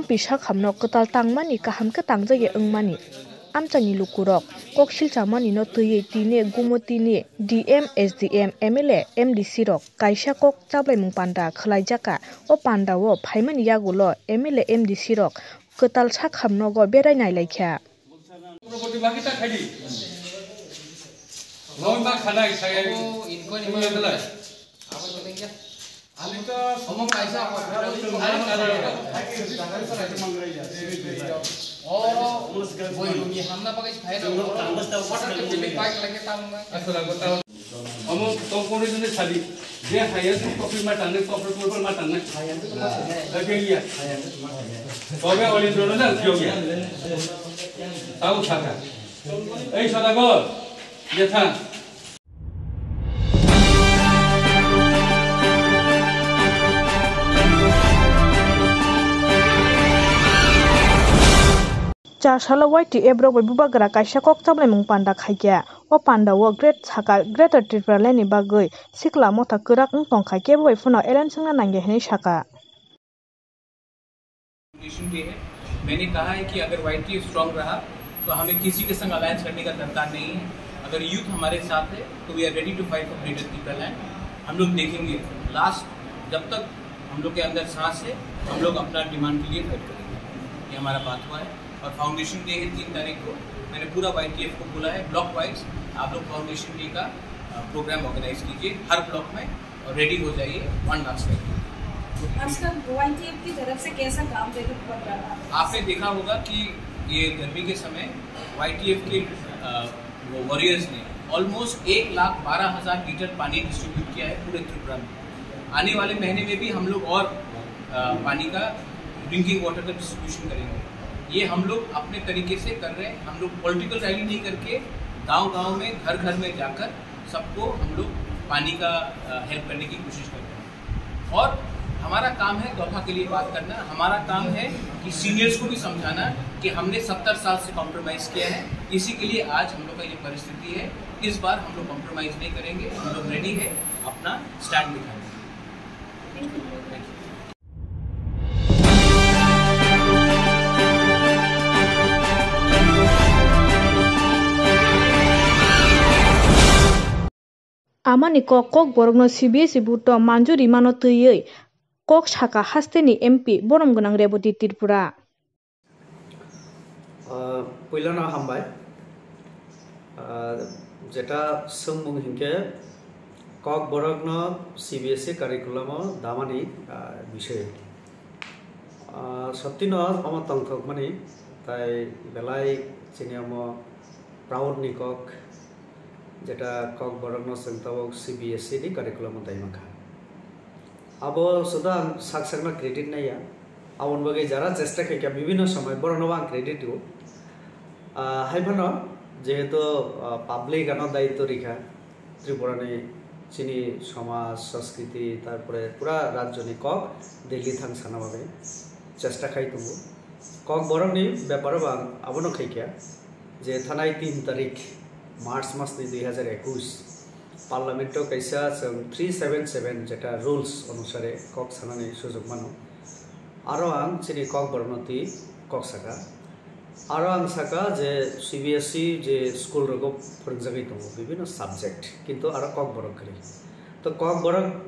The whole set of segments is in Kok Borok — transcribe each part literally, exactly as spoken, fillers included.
Pisa khamno kwtal tangmani kaham khe tangjagya wngmani. Amchaini lukurok kok silchamani no twiwi tini Gumotini D M, S D M, M L A, M D C rok kaisa kok chablaimung panda khwlaijakha. O pandao phaimani yagulo M L A, M D C rok kwtal sakhamnogo berai nailaikha. Omo tong kono jone sadi, je haya tu kopi ma tanne, kopi purpur ma tanne. Lagi ya. Tobe olindro na kyo ya. Tau saka. Ei sadago. Yatha. Char salo Y T F rok bai bubagra kaisa kok chablaimung panda khaikha. O panda o great saka Greater Tripura Land ni bagwi sikla motha kwrak wng tongkha, kebo bai phano alliance wngna nangya hinwi saka. Foundation day है। मैंने कहा है कि अगर YTF strong रहा तो हमें किसी के संग अलायंस करने का दरकार नहीं है। अगर यूथ हमारे साथ है तो we are ready to fight for Greater Tipraland। हम लोग देखेंगे लास्ट, जब तक हम लोग के अंदर सांस है, हम लोग अपना डिमांड के लिए फाइट करेंगे। ये हमारा बात हुआ है। और फाउंडेशन डे है तीन तारीख को, मैंने पूरा वाईटीएफ को बोला है ब्लॉक वाइज आप लोग फाउंडेशन डे का प्रोग्राम ऑर्गेनाइज कीजिए हर ब्लॉक में, और रेडी हो जाइए वन लाख स्क्वायर फीट। आजकल वाईटीएफ की तरफ से कैसा काम देखने को पड़ रहा है? आपने देखा होगा कि ये गर्मी के समय वाईटीएफ के अ, वो वॉरियर्स ने ऑलमोस्ट एक लाख बारह हजार लीटर पानी डिस्ट्रीब्यूट किया है पूरे त्रिपुरा में। आने वाले महीने में भी हम लोग और अ, पानी का, ड्रिंकिंग वाटर का डिस्ट्रीब्यूशन करेंगे। ये हम लोग अपने तरीके से कर रहे हैं। हम लोग पॉलिटिकल रैली नहीं करके गांव गांव में, घर घर में जाकर सबको हम लोग पानी का हेल्प करने की कोशिश करते हैं। और हमारा काम है दोफा के लिए बात करना, हमारा काम है कि सीनियर्स को भी समझाना कि हमने सत्तर साल से कॉम्प्रोमाइज किया है, इसी के लिए आज हम लोग का ये परिस्थिति है। इस बार हम लोग कॉम्प्रोमाइज नहीं करेंगे, हम लोग रेडी है अपना स्टैंड दिखाने के लिए। Thank you। Amani kok, Kokborokno C B S E board-o manjuri mano twiwi kok sakha hasteni M P borom gwnang Reboti Tripura. Puilano hambai. Jeta swngmung hinkhe Kokborokno C B S E curriculum-o damani bisoyo. Sottino omo tongthokmani, tai belai chini omo proud ni kok, jeta Kokborokno chwng tabuk C B S E ni curriculum-o dai mankha. Abo suda ang sak sakno credit naiya, aboni bagwi jara chesta khaikha bibhinno somoi borokno ang credit rwo. Haiphano jehetu public ano daityo rikha, Tripura ni chini somaj, sanskriti, tarpore pura rajyo ni kok Delhi thang sana bagwi chesta khai tongo. Kokborok ni beparo bo ang abono khaikha je thanai tin tarik March mas ni dui hazar ekus Parliament o kaisa chwng three seven seven jeta rules onusare kok sanani sujok mano. Aro ang chini Kokborok no twi kok saka. Aro ang saka je C B S E je school rogo phwrwngjagwi tongo bibhinno subject, kintu aro Kokborok kwrwi. To Kokborok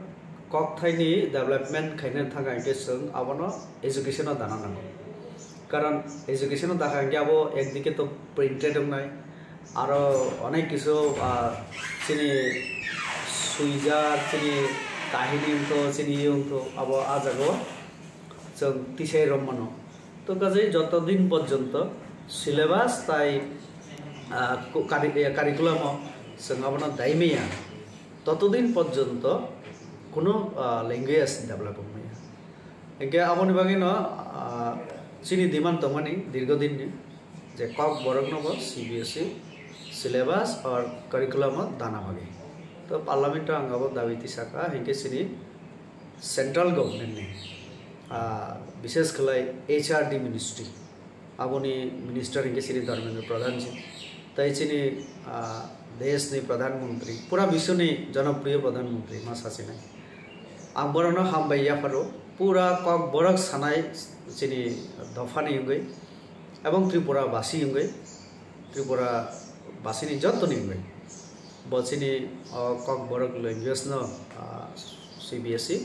kokthaini development khaina thangkha hinkhe chwng abono education o dana nango. Karon education o dakha hinkhe abo ekdike to printed wngnai, aro onek kisu chini swijak, chini kahini wngtho, chini ye wngtho, abo ah jagao chwng tisai rwmano. To kaje joto din porjonto syllabus tai curriculum o chwng abono daimaya, totodin porjonto kuno language develop wngmaya. Hinkhe aboni bagwino chini demand tongmani dirgo dinni je Kokborokno bo C B S E syllabus or curriculum o dana bagwi. To Parliament o ang abo dabi tisaka, hinkhe chini Central Government ni, ah, bishes khlai H R D Ministry, aboni minister hinkhe chini Dharmendra Pradhan ji, tai chini, ah, desh ni Pradhan Mantri, pura biswni jonopriyo Pradhan Mantri ma sachinai. Ang borokno hambai yapharo, Pura Kokborok sanai chini dophani wngwi, ebong Tripura basi wngwi, Tripura basini jottoni wngwi, bo chini o Kokborok language no, ah, C B S E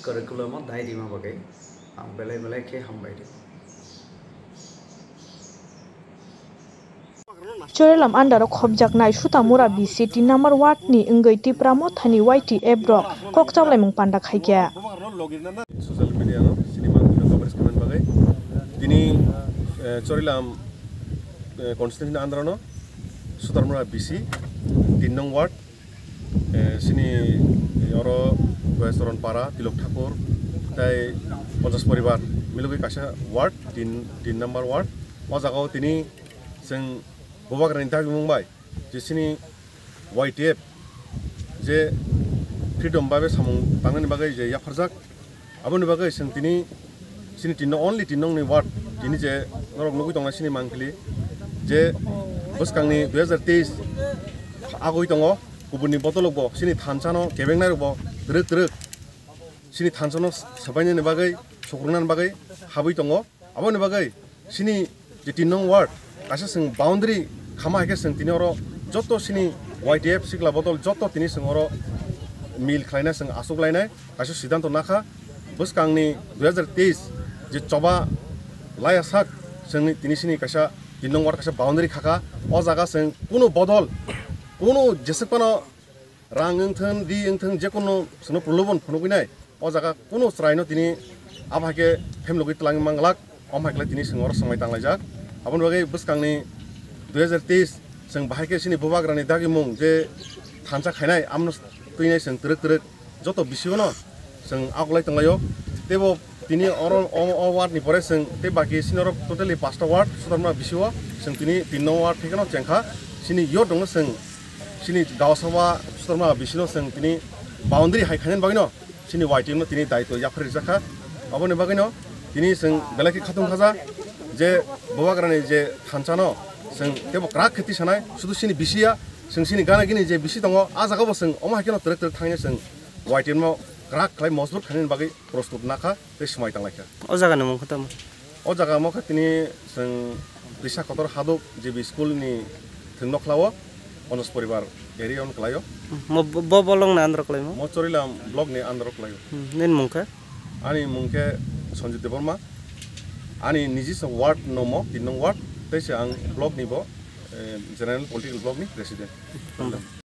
curriculum o dai rima bagwi ang belai belai khe hambai rw. Chorilam under o khopjaknai Sutamura B C tin number ward ni wngwi Tipra Mothani Y T F rok kok chablaimung panda khaikha. Social media no sini mangpili coverage khaimani bagwi tini, eh, Chorilam, eh, constituency ni under no Sutamura B C tin nong ward, eh, sini oro Goyacharan Para, Tilok Thakur, tai ponchas poribar milogwi kaisa ward, tin, tin number ward. O jagao tini chwng bubagrani dagimung bai je sini Y T F je freedom bai samung tangnani bagwi je yapharjak, aboni bagwi chwng tini sini tinno, only tinno ni ward, tini je norok nugwi tongnai sini mangpili je bwskangni dui hazar teis agoi tongo, kubunni botolok bo sini thansa no kebengnai rok bo twrwk twrwk sini thansa no sabainani bagwi, sukrungnani bagwi habwi tongo. Aboni bagwi sini je tin nong ward kaisa chwng boundary khama hai khe chwng tini oro joto sini Y T F sikla bodol joto tini chwng oro mil khlaina chwng achuk lainai kaisa siddhanto nakha. Bwskangni dui hazar teis je choba laya sak chwngni tini sini kaisa tin nong ward kaisa boundary khakha. O jaga chwng kunu bodol, kunu jeswk phano rang wngthon, ri wngthon, jekono chwngno prolobon phunugwi nai. O jaga kunu chwraino tini abo hai khe phemlogwi twlangwi manglak, omo hai khe tini chwng oro swngmai tanglaijak. Aboni bagwi bwskangni dui hazar teis chwng bahai khe chini bubagrani dagimung je thansa khainai, amno twinai chwng twrwk twrwk joto bisingo no chwng agoklai tonglaio. Teibo tini oro o, o ward ni pore chwng tei baki sini oro totally pasta ward, Sudarma B C o chwng tini tin nong ward thekeno chengkha. Chini youth rokno chwng chini Gaosaba Sudarma B C no chwng tini boundary hai khainani bagwino chini Y T F no tini daitw yapharwi rijakha. Aboni bagwino tini chwng belai khe khatung khaja je bubagrani je thansa no chwng teibo kwrak khe tisanai, sudu chini B C ya, chwng chini gana gini je B C tongo, a jaga bo chwng omo hai kheno twrwk twrwk thangwi chwng Y T F no kwrak khlai mojbut khainani bagwi prostut nakha tei swmai tanglaikha. O jaga ni mung khe tamo? O jaga mo khe tini chwng Twisa Kotor Haduk G B school ni thwng nokhlao ponchas poribar area on kwlaio. Mo bo, bo bolong na andro kwlaimo? Mo Chorilam block ni andro kwlaio. Hmm, nini mung khe? Ani mung khe Sanjit Debbarma. Ani niji se ward no mo, tin nong ward, tei se ang block ni bo, eh, general political block ni president. Hmm.